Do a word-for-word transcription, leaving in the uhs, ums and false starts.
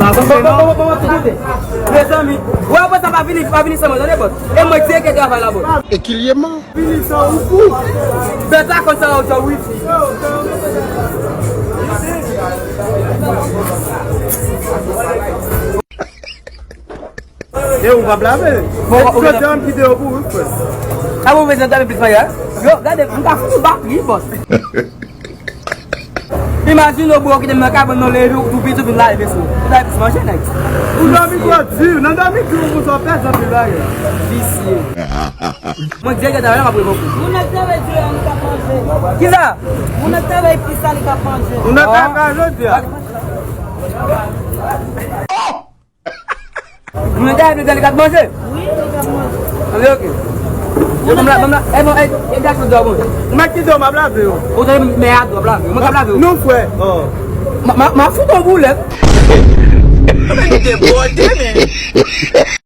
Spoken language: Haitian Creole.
Bon, bon, bon, bon, bon, bon, bon. Mezanmi, wè, apre sa, pa vini, pa vini san mwen, tande, bòs. E mwen, dirèktè travay la, bòs. E ki lye man? Vini san ou fou. Bèt la konn sa, ou fè wifi. E ou p ap lave? Bon, ou jodi a, m kite yo pou ou, frè. A, ou bezwen tande plis bagay? Yo, gade, m ka fout ou batri, bòs. Imajine w, bro, kite m nan kabann nan, leve w, tou piti, w vin lave sou. Ou ta plis manje, nèg. Ou dòmi twò di, nan dòmi di, ou konn sa w pèdi anpil bagay. Visye. Mwen, dirèktè travay la, m ap revoke w. Moun nan travay di, an, nou ka manje. Kisa? Moun nan travay plis la, li ka manje. Moun nan travay jodi a. Mwen ta vle di li ka manje. Wi, li ka manje. Ok, ok. Yo, banm la, banm la. E bon, e, e gason dò bon. Mwen ki dò m ap lave yo. Ou te men a dò ap lave. Mwen k ap lave yo. Non, frè. Oh. Ma, ma, ma fout on boulèt. Mwen ki debòde, men.